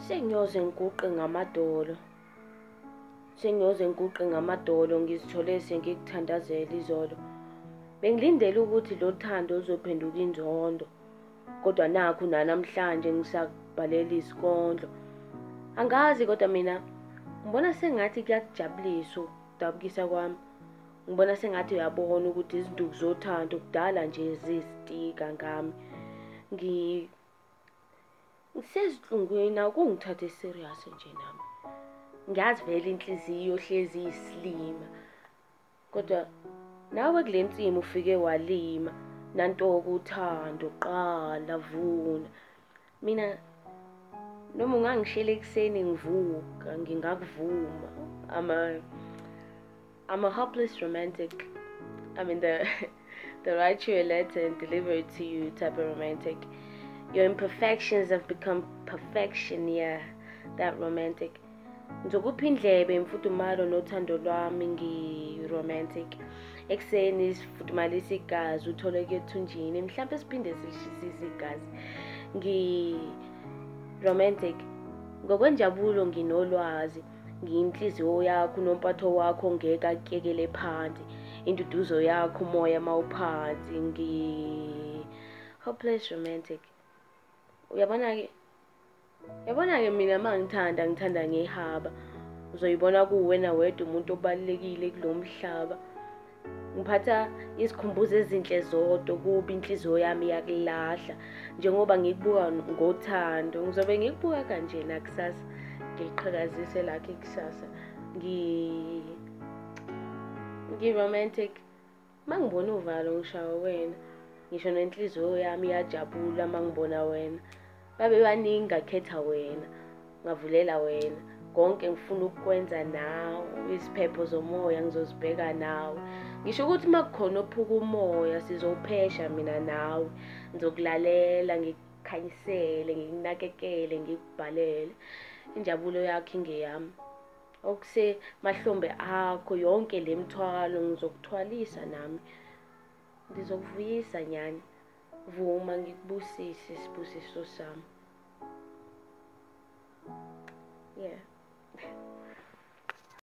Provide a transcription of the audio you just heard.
Sengiyoze ngiguqe ngamadolo. Sengiyoze ngiguqe ngamadolo ngizithole sengikuthandazela izolo. Bengilindele ukuthi lo thando luzophenduka inzondo. Kodwa nakhu nanamhlanje ngisakubhalela isikondlo. Angazi kodwa mina ngibona sengathi kuyakujabulisa ukudabukisa kwami. Ngibona sengathi uyabona ukuthi izinduku zothando kudala nje zizistika ngami. Ngisezinhlungwini akungithathe serious nje nami. Ngiyazi vele inhliziyo hlezi iyisilima. Kodwa nawe kule nsimu ufike walima nanto-ke uthando qala vuna. Mina noma ungangishela ekuseni ngivuka ngingakuvuma. I'm a hopeless romantic. I mean the write you a letter and deliver it to you type of romantic. Your imperfections have become perfection, yeah, that romantic. Ngizokupha indlebe imfudumalo nothando lwami ngi-romantic. Ekuseni sifudumalisa igazi utholeke ethunjini mhlampe siphinde silishisise igazi. Ngi-romantic. Ngokwenjabulo nginolwazi. Ngiyinhliziyo yakho nompatho wakho ngeke akuyekele phansi. Induduzo yakho umoya mawuphansi. Ngi-hopeless romantic. Uyabona-ke Yabona-ke mina uma ngithanda ngithanda ngehaba. Uzoyibona kuwena wedwa umuntu obalulekile kulo mhlaba. Ngiphatha izikhumbuzo ezinhle zodwa kuba inhliziyo yami iyakulahla. Njengoba ngikubuka ngothando, ngizobe ngikubuka kanje nakusasa. Ngiliqhakazise lakho ikusasa. Ngi-romantic. Uma ngibona uvalo ngishawa wena. Ngisho nenhliziyo yami iyajabula uma ngibona wena. Babe baningi ngakhetha wena, ngavulela wena. Konke ngifuna ukukwenza nawe, iziphepho zomoya ngizozibheka nawe. Ngisho ukuthi uma kukhona ophuka umoya sizowuphesha mina nawe. Ngizokulalela, ngikukhanyisele, ngikunakekele, ngikubhalele. Injabulo yakho ingeyami. Okusemahlombe akho yonke le mthwalo ngizokuthwalisa nami. Ngizokuvuyisa nyani. Vuma ngikubusise isibusiso sami. Yeah.